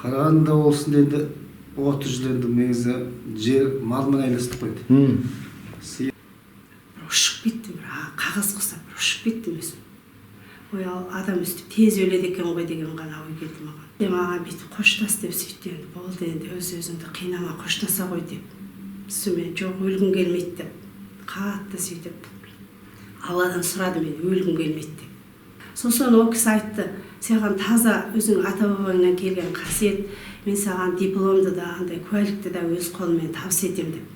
Қарағандыда болсын енді 30 жыл енді негізі жер малмен айналыстық қой енді. Сиыр. Ұшып кеттім, бір қағаз құсап бір ұшып кеттім өзім. Ой, ал адам өстіп тез өледі екен ғой деген ғана ой келді маған. Де маған бүйтіп қоштас деп сөйтті, енді болды, енді өз өзіңді қинама, қоштаса ғой деп. Сонымен жоқ, өлгім келмейді деп қатты сөйтіп Алладан сұрадым мен, өлгім келмейді деп. Сосын ол кісі айтты: саған таза өзің ата бабаңнан келген қасиет, мен саған дипломды да, андай куәлікті де өз қолыммен табыс етемін деп.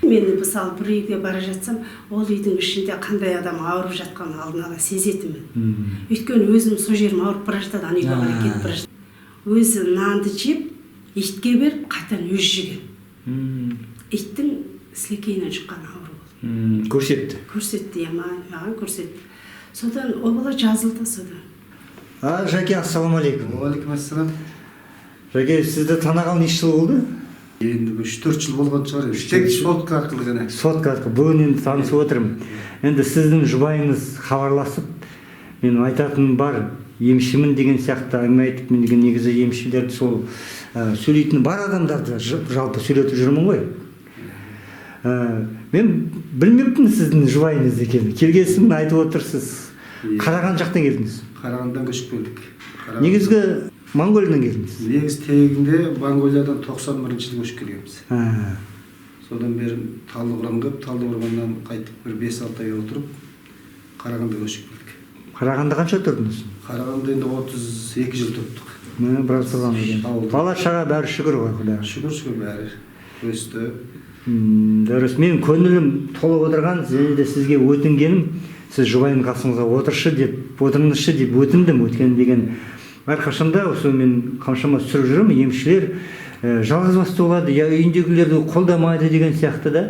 Мен мысалы бір үйге бара жатсам, ол үйдің ішінде қандай адам ауырып жатқанын алдын ала сезетінмін. Өйткені өзім сол жерім ауырып бара жатады, ана үйге қарай кетіп бара жатады. Өзі нанды жеп, итке беріп, қайтадан өзі жеген. Иттің сілекейінен жұққан ауру болды. Көрсетті. Көрсетті, иә, маған көрсетті. Содан ол бала жазылды содан. А, Жәке, ассалаумағалейкум. Уағалейкум ассалам. Жәке, сізді танығалы неше жыл болды? Енді бір 3-4 жыл болған шығар енді. Тек сотка арқылы ғана. Сотка арқылы. Бүгін енді танысып отырмын. Енді сіздің жұбайыңыз хабарласып, менің айтатыным бар, емшімін деген сияқты әңгіме айтып, мен деген негізі емшілерді сол сөйлейтін бар адамдарды жалпы сөйлетіп жүрмін ғой. Мен білмеппін сіздің жұбайыңыз екенін. Келгесін айтып отырсыз. Қарағанды жақтан келдіңіз. Қарағандыдан көшіп келдік. Негізгі Моңғолиядан келдіңіз. Негізі тегінде Моңғолиядан 91 жылы көшіп келгенбіз. Содан бері Талдықорғанға келіп, Талдықорғаннан қайтып бір 5-6 ай отырып, Қарағандыға көшіп келдік. Қарағанды қанша тұрдыңыз? Қарағандыда енді 32 жыл тұрдық. Міне, біраз тұрған екен. Ауылда. Бала шаға бәрі шүкір ғой, Құдайға. Шүкір, шүкір, бәрі өсті. Дұрыс. Менің көңілім толып отырған және де сізге өтінгенім, сіз жұбайым қасыңызға отыршы деп, отырыңызшы деп өтіндім. Өйткені деген әрқашанда осы мен қаншама түсіріп жүрмін, емшілер жалғыз басты болады, я үйіндегілерді қолдамайды деген сияқты да.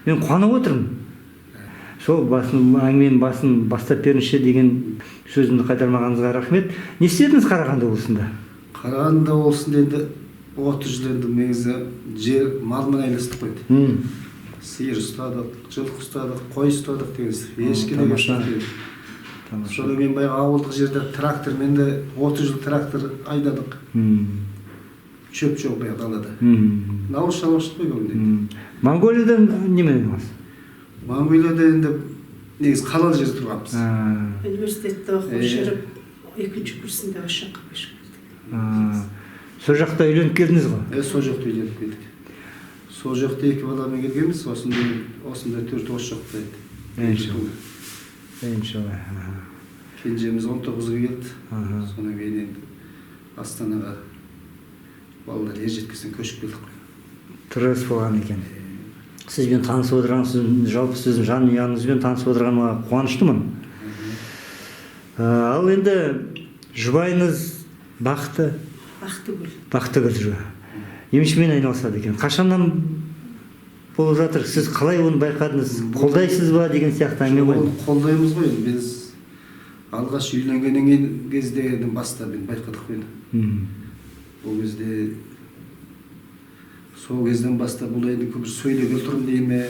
Мен қуанып отырмын. Сол басын, әңгіменің басын бастап беріңізші деген сөзімді қайтармағаныңызға рахмет. Не істедіңіз Қарағанды облысында? Қарағанды облысында енді 30 жыл енді негізі жер малмен айналыстық қой енді. Сиыр ұстадық, жылқы ұстадық, қой ұстадық деген сияқты. Ешкі деген Тамаша. сияқты. Тамаша. Содан кейін баяғы ауылдық жерде трактормен де 30 жыл трактор айдадық. Шөп жоқ баяғы далада. Ауыл шаруашылық қой көбінде. Моңғолиядан немен айналысыз? Моңғолияда енді негізі қалалы жерде тұрғанбыз. Университетте оқып жүріп, екінші курсында осы жаққа көшіп келдік. Сол жақта үйленіп келдіңіз ғой? Сол жақта үйленіп келдік. Сол жақта екі баламен келгенбіз, осында осында төрт осы жақта еді. Иншалла. Иншалла. Аха. Кенжеміз 19-ға келді. Содан кейін енді Астанаға балалар ер жеткесін көшіп келдік қой. Дұрыс болған екен. Сізбен танысып отырған, сіздің, жалпы сіздің жанұяңызбен танысып отырғаныма қуаныштымын. Ал енді жұбайыңыз Бақты, Бақтыгүл. Бақтыгүл жұбай. Емшімен айналысады екен. Қашаннан болып жатыр? Сіз қалай оны байқадыңыз? Қолдайсыз ба деген сияқты әңгіме ғой. Оны қолдаймыз ғой енді. Біз алғаш үйленгеннен кейін кезде енді бастап енді байқадық қой енді. Ол кезде, сол кезден бастап бұл енді бір сөйлегелі тұрмын дей ме,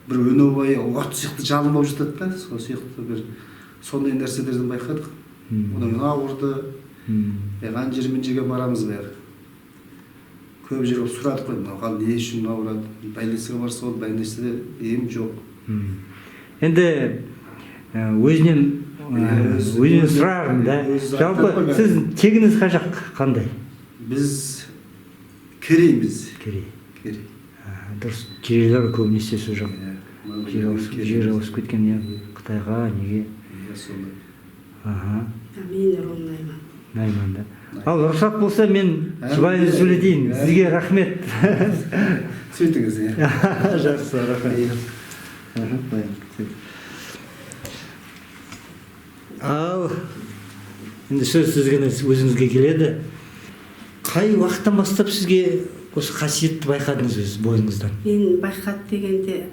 бір өне бойы от сияқты жалын болып жатады да, сол сияқты бір сондай нәрселерден байқадық. Одан кейін ауырды. Баяғы ана жер мына жерге барамыз, баяғы көп жер болып сұрадық қой, мынау хал не үшін ауырады, больницаға барса, ол больницада ем жоқ. Енді өзінен өзінен сұрармын да. Өзі Жалпы айтады ғой. сіз тегіңіз қай жақ, қандай? Біз керейміз. Керей. Керей. Дұрыс, керейлер көбінесе сол жақ. Иә, Жер ауысып, жер ауысып кеткен, иә, Қытайға, неге. Иә, солай. Аха. Мен руым найман. Найман да. Ал рұқсат болса, мен жұбайыңызды сөйлетейін. Сізге рахмет. Сөйтіңіз, иә. Жақсы, рахмет. Аха, баян, сөйт. Ал енді сөз сізге, өзіңізге келеді. Қай уақыттан бастап сізге осы қасиетті байқадыңыз өз бойыңыздан? Мен байқады дегенде,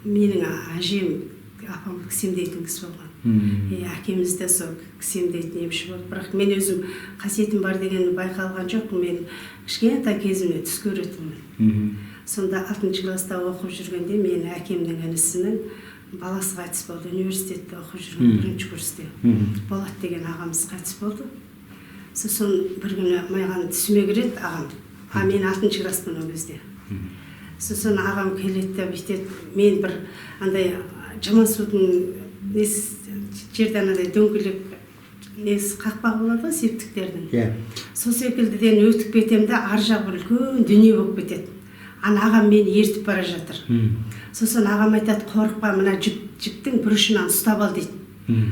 менің әжем, апам кісі емдейтін кісі болған. И әкеміз де сол кісі емдейтін емші болды. Бірақ мен өзім қасиетім бар дегенді байқалған жоқпын. Мен кішкентай кезімде түс көретінмін. Сонда алтыншы класста оқып жүргенде менің әкемнің інісінің баласы қайтыс болды, университетте оқып жүрген, бірінші курсте. Болат деген ағамыз қайтыс болды. Сосын бір күні маған түсіме кіреді ағам. А мен алтыншы класспын ол кезде. Сосын ағам келеді де бүйтеді, мен бір андай жаман судың несі жерде анандай дөңгелек несі қақпағы болады ғой септіктердің. Иә. Сол секілдіден өтіп кетемін де, ар жағы бір үлкен дүние болып кетеді. Ана ағам мені ертіп бара жатыр. Сосын ағам айтады, қорықпа, мына жіптің бір ұшынан ұстап ал дейді.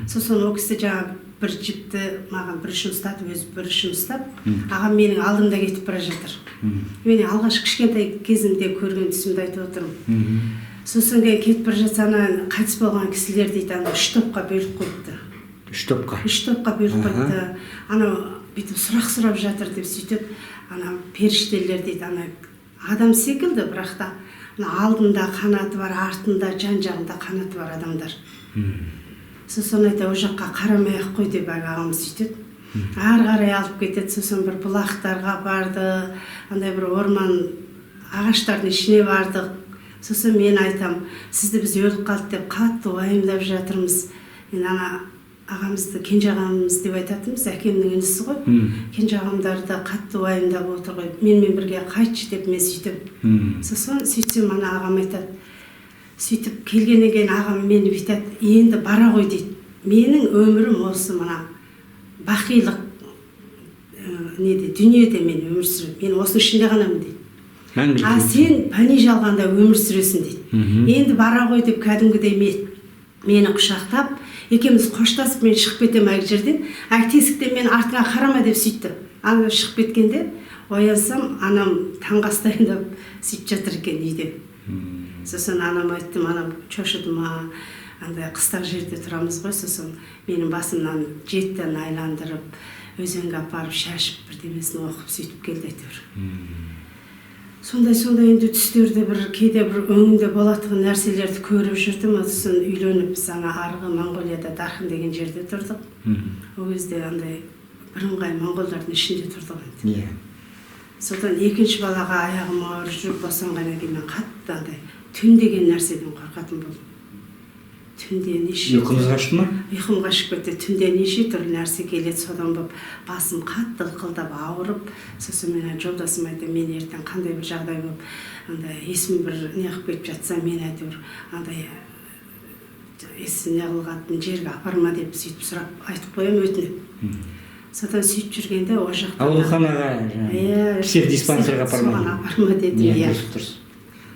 Сосын ол кісі жаңағы бір жіпті маған бір ұшын ұстатып, өзі бір ұшын ұстап, ағам менің алдымда кетіп бара жатыр. Мен алғаш кішкентай кезімде көрген түсімді айтып отырмын. Сосын кейін кетіп бара жатса, ана қайтыс болған кісілер дейді, ана үш топқа бөліп қойыпты. Үш топқа? Үш топқа бөліп қойыпты. Анау бүйтіп сұрақ сұрап жатыр деп сөйтіп, ана періштелер дейді, ана адам секілді, бірақ та ана алдында қанаты бар, артында, жан жағында қанаты бар адамдар. Сосын айтады, ол жаққа қарамай ақ қой деп әлгі ағам сөйтеді. Ары қарай алып кетеді, сосын бір бұлақтарға барды, андай бір орман ағаштардың ішіне бардық. Сосын мен айтам, сізді біз өліп қалды деп қатты уайымдап жатырмыз. Енді ана ағамызды кенже ағамыз деп айтатынбыз, әкемнің інісі ғой. Кенже ағамдарды қатты уайымдап отыр ғой, менімен бірге қайтшы деп мен сөйтіп. Сосын сөйтсем ана ағам айтады, сөйтіп келгеннен кейін ағам мені бүйтеді, енді бара ғой дейді. Менің өмірім осы мына бақилық, неде, дүниеде мен өмір сүремін, мен осының ішінде ғанамын дейді. Мәңгілік А өмір. сен пәни жалғанда өмір сүресің дейді. Енді бара ғой деп кәдімгідей мені құшақтап, екеуміз қоштасып, мен шығып кетемін әлгі жерден. Әлгі тесіктен мен артыңа қарама деп сөйтті. Ана шығып кеткенде оянсам, анам таңғы ас дайындап сөйтіп жатыр екен үйде. Сосын анам айттым, анам шошыды ма, андай қыстақ жерде тұрамыз ғой, сосын менің басымнан жеттен айландырып, өзенге апарып шашып бірдемесін оқып сөйтіп келді әйтеуір. Сондай енді түстерде бір кейде бір өңінде болатын нәрселерді көріп жүрдім. Сосын үйленіп біз ана арғы Моңғолияда Дархан деген жерде тұрдық. Ол кезде андай бірыңғай моңғолдардың ішінде тұрдық енді. Содан екінші балаға аяғым ауырып жүріп босанғаннан кейін мен қатты андай түн деген нәрседен қорқатын болдым. Түнде неше Ұйқыңыз қашты ма? Ұйқым қашып кетті. Түнде неше түрлі нәрсе келеді, содан болып басым қатты ылқылдап ауырып, сосын мен жолдасым айтты, мен ертең қандай бір жағдай болып, андай есім бір не қылып кетіп жатса, мен әйтеуір андай есім не қылғатын жерге апарма деп сөйтіп сұрап айтып қоямын, өтініп. Содан сөйтіп жүргенде ол жақта Ауруханаға, жаңағы, Иә, психдиспансерге апарма соған деп. апарма дедім, Иә, иә. дұрыс, дұрыс.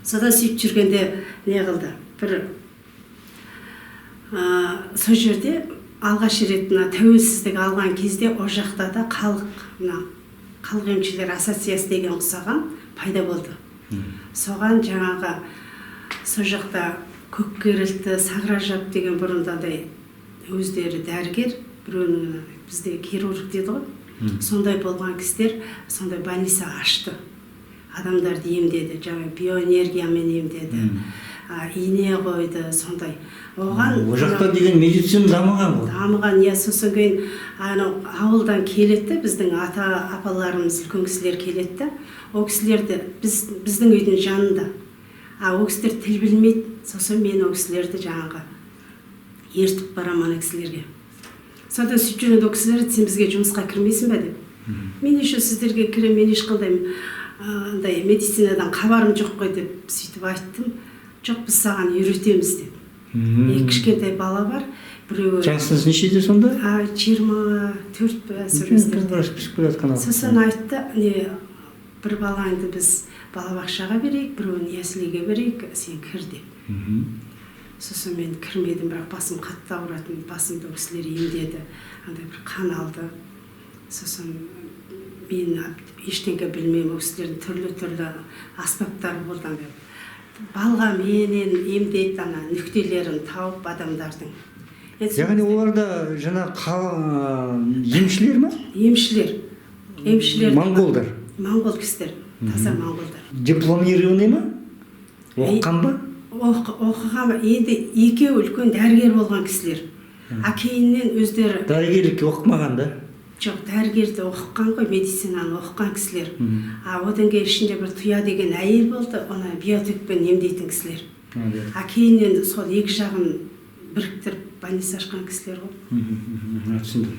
Содан сөйтіп жүргенде не қылды? Бір, сол жерде алғаш рет мына тәуелсіздік алған кезде ол жақта да халық, мына халық емшілер ассоциациясы деген ұқсаған пайда болды. Соған жаңағы сол жақта Көккерілті, Сағражап деген бұрындағыдай өздері дәрігер, біреуінің бізде хирург деді ғой. Сондай болған кісілер сондай больница ашты. Адамдарды емдеді, жаңа биоэнергиямен емдеді. Ине қойды, сондай. Оған Ол жақта деген медицина дамыған ғой. Дамыған, иә, сосын кейін анау ауылдан келеді де, біздің ата апаларымыз, үлкен кісілер келеді де, ол кісілерді біздің үйдің жанында. А ол кісілер тіл білмейді, сосын мен ол кісілерді жаңағы ертіп барамын ана кісілерге. Содан сөйтіп жүргенде ол кісілер, сен бізге жұмысқа кірмейсің бе деп. Мен еще сіздерге кіремін, мен ешқандай андай медицинадан хабарым жоқ қой деп сөйтіп айттым. Жоқ, біз саған үйретеміз деп. Екі кішкентай бала бар, біреуі Жасыңыз нешеде сонда? 24 пе, сол Үлкен кездерде. қыз біраз пісіп келе жатқан уақыт. Сосын айтты, не, бір балаңды біз балабақшаға берейік, біреуін яслиге берейік, сен кір деп. Сосын мен кірмедім, бірақ басым қатты ауыратын, басымды ол кісілер емдеді, андай бір қан алды. Сосын мен ештеңе білмеймін, ол кісілердің түрлі-түрлі аспаптары болды, андай балғаменен емдейді, ана нүктелерін тауып адамдардың. Енді сол Яғни кезде олар да жаңа емшілер ме? Емшілер. Емшілер. Моңғолдар. Моңғол кісілер, таза моңғолдар. Дипломированный ма? Оқыған ба? Оқыған ба? Енді екеуі үлкен дәрігер болған кісілер. А кейіннен өздері Дәрігерлікке оқымаған да? Жоқ, дәрігерді оқыған ғой, медицинаны оқыған кісілер. А одан кейін ішінде бір Тұя деген әйел болды, оны биотекпен емдейтін кісілер. А кейіннен сол екі жағын біріктіріп больница ашқан кісілер ғой. Түсіндім.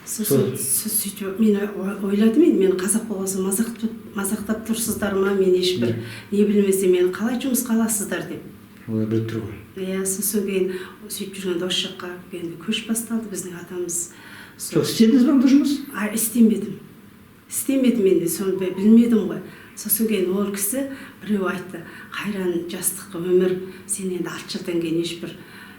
Сосын сөйтіп мен ойладым, енді мен қазақ болған соң мазақтап тұрсыздар ма, мен ешбір не білмесем, мені қалай жұмысқа аласыздар деп. Олар біліп тұр ғой. Иә, сосын кейін сөйтіп жүргенде осы жаққа енді көш басталды біздің атамыз. Жоқ, істедіңіз бе онда жұмыс? А, істемедім. Істемедім енді, соны білмедім ғой. Сосын кейін ол кісі біреу айтты, қайран жастық өмір, сен енді 6 жылдан кейін ешбір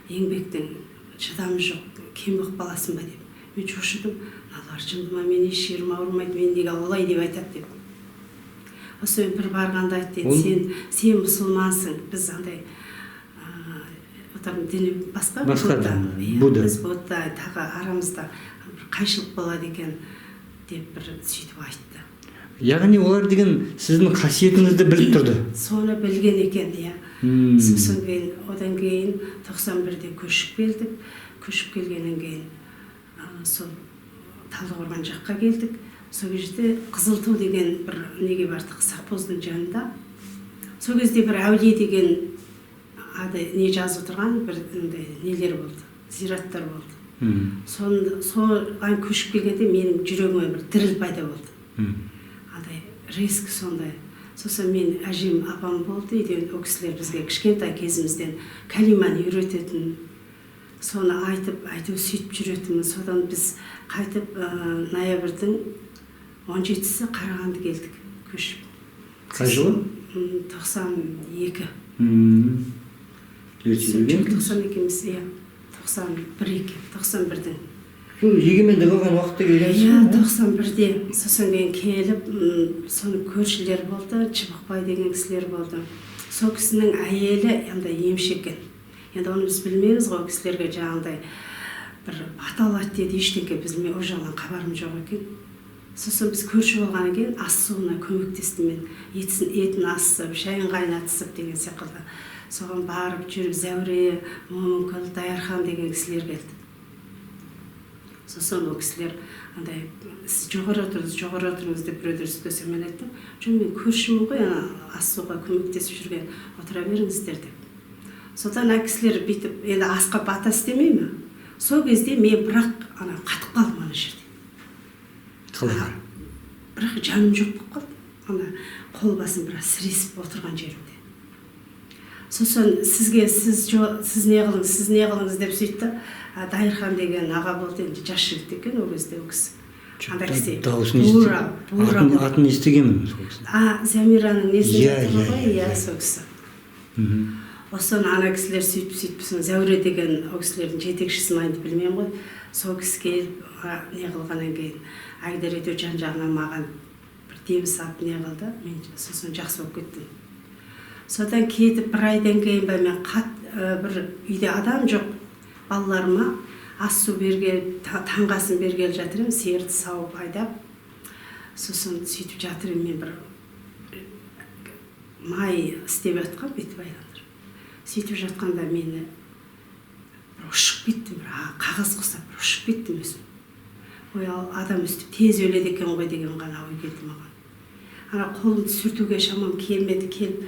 еңбектің шыдамы жоқ, кем болып қаласың ба деп. Мен шошыдым, мыналар жынды ма, мен еш жерім ауырмайды, мен неге олай деп айтады деп. Сосын бір барғанда айтты, енді сен мұсылмансың, біз андай діні басқа, Басқа Будда. дін, Иә, Будда. біз Будда, тағы арамызда бір қайшылық болады екен деп бір сөйтіп айтты. Яғни олар деген сіздің қасиетіңізді біліп тұрды. Соны білген екен, иә. Сосын кейін, одан кейін 91-де көшіп келдік. Көшіп келгеннен кейін сол Талдықорған жаққа келдік. Сол кезде Қызылту деген бір неге бардық, совхоздың жанында. Сол кезде бір әулие деген ады не жазып отырған бір андай нелер болды, зираттар болды. Соған көшіп келгенде менің жүрегіме бір діріл пайда болды. Андай риск сондай. Сосын мен әжем, апам болды үйде, ол кісілер бізге кішкентай кезімізден кәлиманы үйрететін. Соны айтып, әйтеуір сөйтіп жүретінмін. Содан біз қайтып, ноябрьдің 17-сі Қарағанды келдік көшіп. Қай жылы? 92. Ерте келген. 92 емес, иә. 91 екен, 91-дің. Сол егемендік алған уақытта келгенсіз Иә, ғой? 91-де. Сосын кейін келіп, соны көршілер болды, Чыбықбай деген кісілер болды. Сол кісінің әйелі андай емші екен. Енді оны біз білмейміз ғой, ол кісілерге жаңағындай бір бата алады деді, ештеңе біз ол жағынан хабарым жоқ екен. Сосын біз көрші болғаннан кейін ас суына көмектестім мен. Етін асып, шайын қайнатысып деген секілді. Соған барып жүріп Зәуре, Момынкүл, Даярхан деген кісілер келді. Сосын ол кісілер андай, сіз жоғары отырыңыз, жоғары отырыңыз деп біреулер сөйлесе, мен айттым, жоқ, мен көршімін ғой, ана ас суға көмектесіп жүрген, отыра беріңіздер деп. Содан ана кісілер бүйтіп, енді асқа бата істемей ме? Сол кезде мен бірақ ана қатып қалдым ана жерде. Қалай? Бірақ жаным жоқ болып қалды. Ана қол басым біраз сіресіп отырған жерімде. Сосын сізге, сіз сіз не қылыңыз, сіз не қылыңыз деп сөйтті. Дайырхан деген аға болды, енді жас жігіт екен ол кезде ол кісі. Анда кісі Дауысын бура болды. атын естігенмін сол кісінің. Замираның несін Иә, жатыр иә, ғой, иә, иә, иә. сол кісі. Осыны ана кісілер сөйтіп, сөйтіп, соны Зәуре деген ол кісілердің жетекшісі ма енді білмеймін ғой. Сол кісі келіп, не қылғаннан кейін Айдар әйтеуір жан жағынан маған бір дем салып не қылды, мен сосын жақсы болып кеттім. Содан кетіп бір айдан кейін бе мен бір үйде адам жоқ, балаларыма ас су бергелі, таңғы асын бергелі жатыр едім, сиырды сауып айдап, сосын сөйтіп жатыр едім, мен бір май істеп жатқан, бүйтіп айландырып. Сөйтіп жатқанда мені бір ұшып кеттім, бір қағаз құсап бір ұшып кеттім өзім. Ой, ал адам өстіп тез өледі екен ғой деген ғана ой келді маған. Ана қолымды сүртуге шамам келмеді, келіп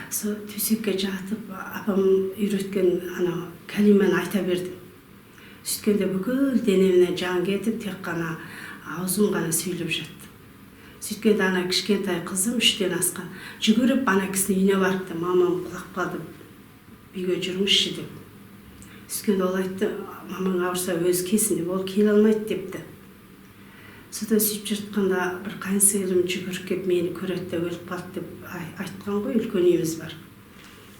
сол төсекке жатып апам үйреткен ана кәлиманы айта бердім. Сөйткенде бүкіл денемнен жан кетіп, тек қана аузым ғана сөйлеп жатты. Сөйткенде ана кішкентай қызым 3-тен асқан жүгіріп ана кісінің үйіне барыпты, мамам құлап қалды, үйге жүріңізші деп. Сөйткенде ол айтты, мамаң ауырса өзі келсін деп, ол келе алмайды депті. Содан сөйтіп жатқанда бір қайынсіңлім жүгіріп келіп мені көреді де өліп қалды деп айтқан ғой, үлкен үйіміз бар.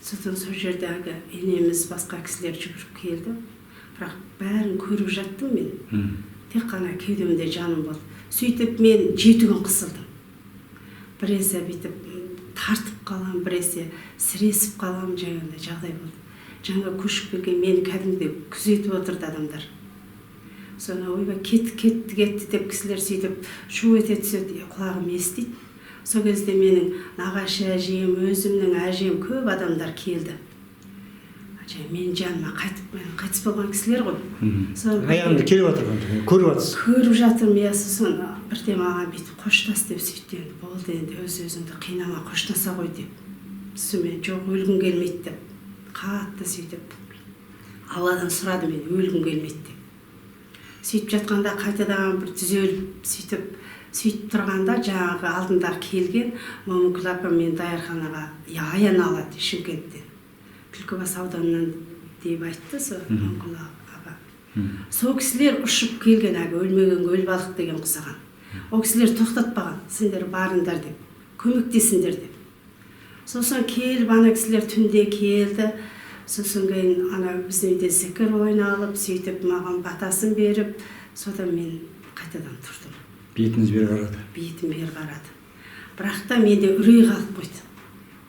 Содан сол жерде әлгі енеміз, басқа кісілер жүгіріп келді. Бірақ бәрін көріп жаттым мен. Тек қана кеудемде жаным болды. Сөйтіп мен 7 күн қысылдым. Біресе бүйтіп тартып қалам, біресе сіресіп қалам, жаңағындай жағдай болды. Жаңа көшіп келген мені кәдімгідей күзетіп отырды адамдар. Соны ойбай кетті, кетті, кетті деп кісілер сөйтіп шу ете түседі, құлағым естиді. Сол кезде менің нағашы әжем, өзімнің әжем, көп адамдар келді. Жаңа менің жаныма қайтып, мен қайтыс болған кісілер ғой. Соны Аяғымды келіп жатырған, көріп жатсыз. Көріп жатырмын, иә. Сосын бірде маған бүйтіп қоштас деп сөйтті, енді болды енді өз өзіңді қинама, қоштаса ғой деп. Сосын мен жоқ, өлгім келмейді деп қатты сөйтіп Алладан сұрадым, мен өлгім келмейді деп. Сөйтіп жатқанда қайтадан бір түзеліп, сөйтіп тұрғанда жаңағы алдында келген Момынкүл апа мен дәріханаға Аян алады Шымкенттен. Түлкібас ауданынан деп айтты сол Момынкүл апа. Сол кісілер ұшып келген, әлгі өлмеген өл балық деген құсаған. Ол кісілер тоқтатпаған, сендер барыңдар деп, көмектесіңдер деп. Сосын келіп ана кісілер түнде келді. Сосын кейін ана біздің үйде зікір ойналып, сөйтіп маған батасын беріп, содан мен қайтадан тұрдым. Бетіңіз бері қарады. Бетім бері қарады. Бірақ та менде үрей қалып қойды.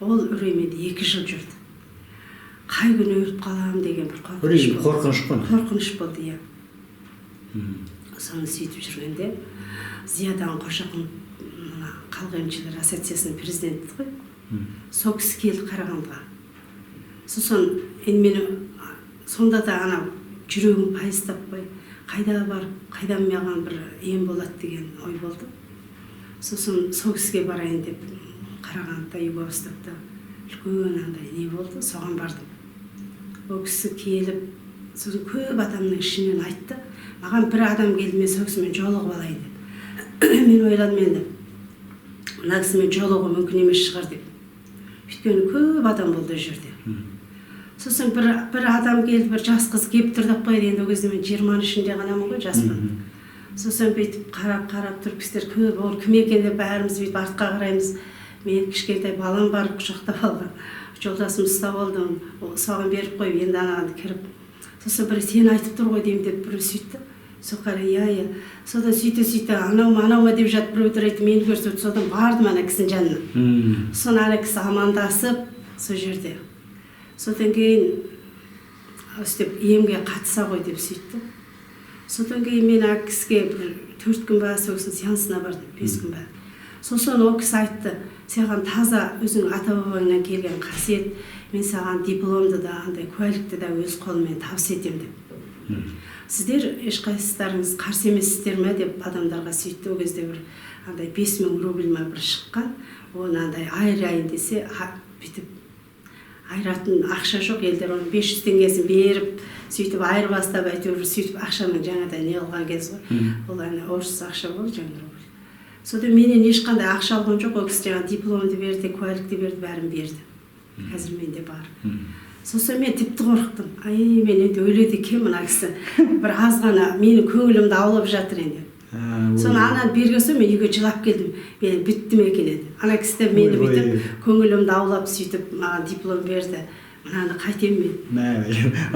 Ол үрей менде 2 жыл жүрді. Қай күні өліп қаламын деген бір қорқыныш Үрей, болды. қорқыныш қой. Қорқыныш болды, иә. Соны сөйтіп жүргенде Зиядан Қожақұн, мына халық емшілер ассоциациясының президенті ғой. Сол кісі келді Қарағандыға. Сосын енді мен сонда да ана жүрегім пайыз таппай, қайда барып, қайдан маған бір ем болады деген ой болды. Сосын сол кісіге барайын деп Қарағандыда, Юго-Востокта үлкен андай не болды, соған бардым. Ол кісі келіп, сосын көп адамның ішінен айтты, маған бір адам келді, мен сол кісімен жолығып алайын деп. Мен ойладым енді, мына кісімен жолығу мүмкін емес шығар деп. Өйткені көп адам болды ол жерде. Сосын бір адам келді, бір жас қыз келіп тұр деп қояды, енді ол кезде мен 20-ның ішінде ғанамын ғой, жаспын. Сосын бүйтіп қарап тұрып кісілер көп, ол кім екен деп бәріміз бүйтіп артқа қараймыз. Мен кішкентай балам бар, құшақтап алған, жолдасым ұстап алды, соған беріп қойып, енді анаған кіріп. Сосын бір сен айтып тұр ғой деймін деп біреу сөйтті. Сол қарай, иә, иә. Содан сөйте-сөйте, анау ма, анау ма деп жатып біреу айтты, мені көрсетті. Содан бардым ана кісінің жанына. Сосын ана кісі амандасып сол жерде. Содан кейін өстіп емге қатыса ғой деп сөйтті. Содан кейін мен ана кісіге бір 4 күн ба, сол кісінің сеансына бардым, 5 күн ба. Сосын ол кісі айтты, саған таза өзің ата-бабаңнан келген қасиет, мен саған дипломды да, андай куәлікті де өз қолыммен табыс етемін деп. Сіздер ешқайсыстарыңыз қарсы емессіздер ме деп адамдарға сөйтті. Ол кезде бір андай 5000 рубль ма бір шыққан, оны андай айырайын десе, бүйтіп айыратын ақша жоқ, елдер оның 500 теңгесін беріп, сөйтіп айырбастап, әйтеуір сөйтіп ақшаның жаңадан не қылған кез ғой. Ол ана орыс ақша болды, жаңа рубль. Содан менен ешқандай ақша алған жоқ, ол кісі жаңа дипломды берді, куәлікті берді, бәрін берді. Қазір менде бар. Сосын мен тіпті қорықтым. Ай, мен енді өледі екенмін, мына кісі бір аз ғана менің көңілімді аулап жатыр енді. Соны ананы берген соң мен үйге жылап келдім. Мен біттім екен енді. Ана кісі де мені бүйтіп көңілімді аулап сөйтіп маған диплом берді. Мынаны қайтемін мен? Мә,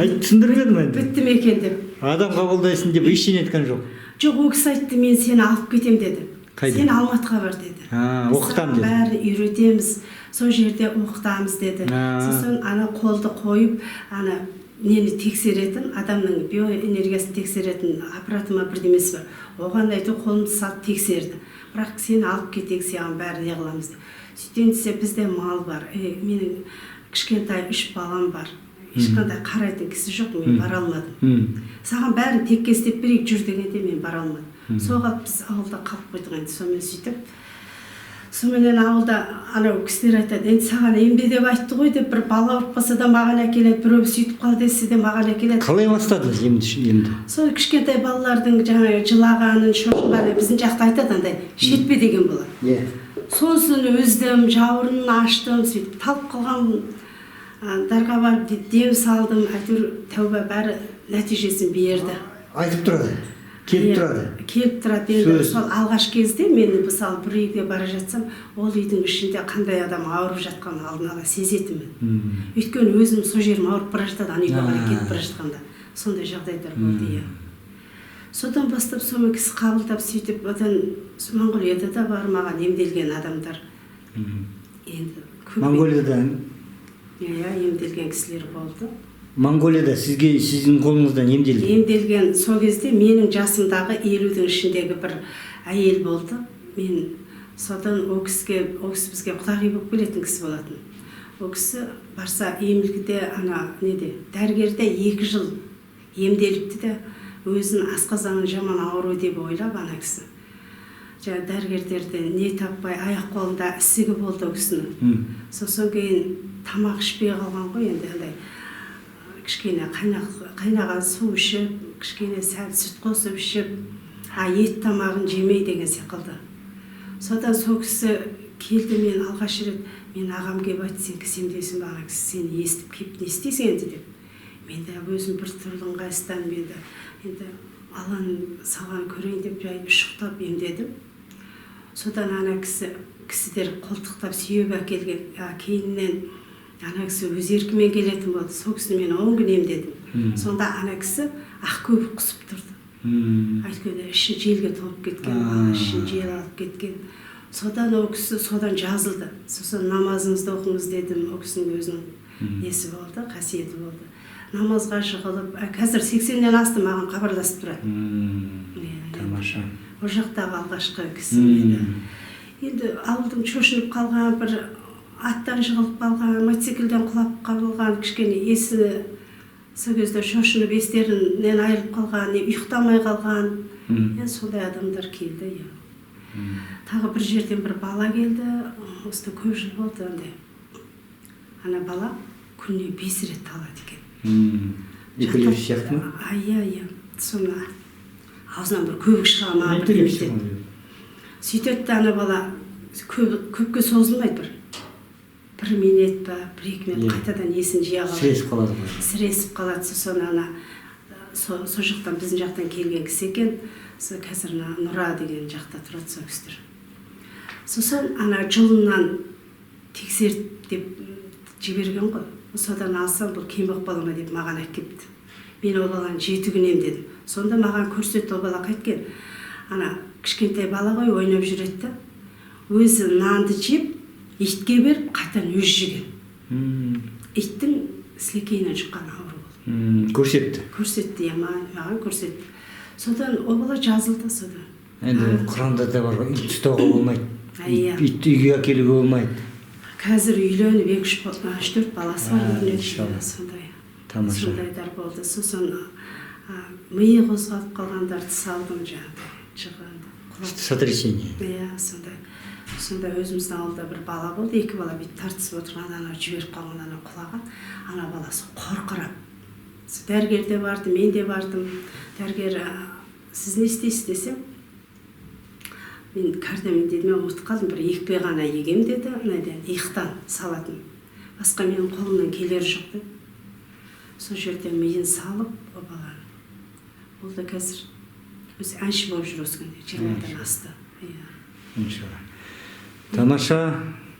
айтып түсіндірмедім енді. Біттім екен деп. Адам қабылдайсың деп ештеңе айтқан жоқ. Жоқ, ол кісі айтты, мен сені алып кетемін деді. Қайда? Сен Алматыға бар деді. Оқытамын деді. Бәрін үйретеміз, сол жерде оқытамыз деді. Сосын ана қолды қойып, ана нені тексеретін, адамның биоэнергиясын тексеретін аппараты ма бірдемесі бар. Оған айту қолымды салып тексерді. Бірақ сені алып кетейік, саған бәрін не қыламыз деп. Сөйткен десе, бізде мал бар. Менің кішкентай 3 балам бар. Ешқандай қарайтын кісі жоқ, мен бара алмадым. Саған бәрін текке істеп берейік, жүр дегенде мен бара алмадым. Соға біз ауылда қалып қойдық енді, сонымен сөйтіп. Соныменен ауылда анау кісілер айтады, енді саған емде деп айтты ғой деп, бір бала ауырып қалса да маған әкеледі, біреу сөйтіп қалды десе де маған әкеледі. Қалай бастадыңыз емді? Сол кішкентай балалардың жаңағы жылағанын, шошынғанын біздің жақта айтады, андай шетпе деген болады. Сосын өздім, жауырынын аштым, сөйтіп талып қалған, дарға барып дем салдым, әйтеуір тәуба бәрі нәтижесін берді. Айтып тұрады. Келіп тұрады. Келіп тұрады. Енді Сөз. сол алғаш кезде мен мысалы бір үйге бара жатсам, ол үйдің ішінде қандай адам ауырып жатқанын алдын ала сезетінмін. Өйткені өзім сол жерім ауырып бара жатады, ана үйге қарай кетіп бара жатқанда. Сондай жағдайлар болды, иә. Содан бастап соны кісі қабылдап сөйтіп, одан Моңғолияда да бар маған емделген адамдар. Енді көп Моңғолияда? Иә, емделген кісілер болды. Моңғолияда сіздің қолыңыздан емделді? Емделген сол кезде менің жасымдағы 50-дің ішіндегі бір әйел болды. Мен содан ол кісіге, ол кісі бізге құдағи болып келетін кісі болатын. Ол кісі барса емдікте ана неде, дәрігерде 2 жыл емделіпті де, өзін асқазанын жаман ауру деп ойлап ана кісі. Жаңа дәрігерлерден не таппай, аяқ қолында ісігі болды ол кісінің. Сосын кейін тамақ ішпей қалған ғой енді, андай Кішкене қайнаған су ішіп, кішкене сәл сүт қосып ішіп, ет тамағын жемей деген секілді. Содан сол кісі келді, мен алғаш рет, мен ағам келіп айтты, сен кісі емдейсің бе, ана кісі сені естіп келіп не істейсің енді деп. Мен де өзім бір түрлі ыңғайсызданып, енді Алланың салғанын көрейін деп жай ұшықтап емдедім. Содан ана кісідер қолтықтап сүйеп әкелген, кейіннен ана кісі өз еркімен келетін болды. Сол кісіні мен 10 күн емдедім. Сонда ана кісі ақ көбік құсып тұрды. Өйткені іші желге толып кеткен, ішін жел алып кеткен. Содан ол кісі содан жазылды. Сосын намазыңызды оқыңыз дедім. Ол кісінің өзінің несі болды, қасиеті болды. Намазға жығылып, қазір 80-нен асты, маған хабарласып тұрады. Тамаша. Ол жақтағы алғашқы кісі еді. Енді ауылдың шошынып қалған, бір аттан жығылып қалған, мотоциклден құлап қалған, кішкене есі сол кезде шошынып естерінен айырылып қалған, не ұйықтамай қалған. Енді сондай адамдар келді. Иә. Тағы бір жерден бір бала келді, осыдан көп жыл болды андай. Ана бала күніне 5 рет талады екен. Эпилепсия сияқты ма? Иә, иә. Соны аузынан бір көбік шыға ма, бірдеме Эпилепсия етеді. ғой. Сөйтеді де ана бала көпке созылмайды, бір минут па, 1-2 минут қайтадан есін жия қалады. Сіресіп қалады ғой. Сіресіп қалады. Сосын ана сол жақтан, біздің жақтан келген кісі екен. Сол қазір Нұра деген жақта тұрады сол кісілер. Сосын ана жұлыннан тексерт деп жіберген ғой. Содан алсам, бұл кембақ бала ма деп маған әкеліпті. Мен ол баланы 7 күн емдедім. Сонда маған көрсетті, ол бала қайткен. Ана кішкентай бала ғой, ойнап жүреді де. Өзі нанды жеп, итке беріп, қайтадан өзі жеген. Иттің сілекейінен шыққан ауру болды. Көрсетті. Көрсетті, иә, маған көрсетті. Содан ол бала жазылды содан. Енді Құранда да бар ғой, ит ұстауға болмайды. Иә. Итті үйге әкелуге болмайды. Қазір үйленіп 2-3, 4 баласы бар көрінеді. Иншалла. Сондай. Тамаша. Сондайдар болды. Сосын миы қозғалып қалғандарды салдым жаңағыдай. Жығынды. Құлап. Сотрясение. Иә, сондай. Сонда өзіміздің ауылда бір бала болды, 2 бала бүйтіп тартысып отырған, анау жіберіп қалған, анау құлаған, ана баласы қорқырап. Дәрігер де барды, мен де бардым. Дәрігер, сіз не істейсіз десем, мен кардиомен дедім, мен ұмытып қалдым, бір екпе ғана егем деді, мынадан иықтан салатын. Басқа менің қолымнан келері жоқ деп. Сол жерде миын салып, о баланы. Ол да қазір өзі әнші болып жүр осы күнде, 20-дан асты. Иә. Иншалла. Тамаша,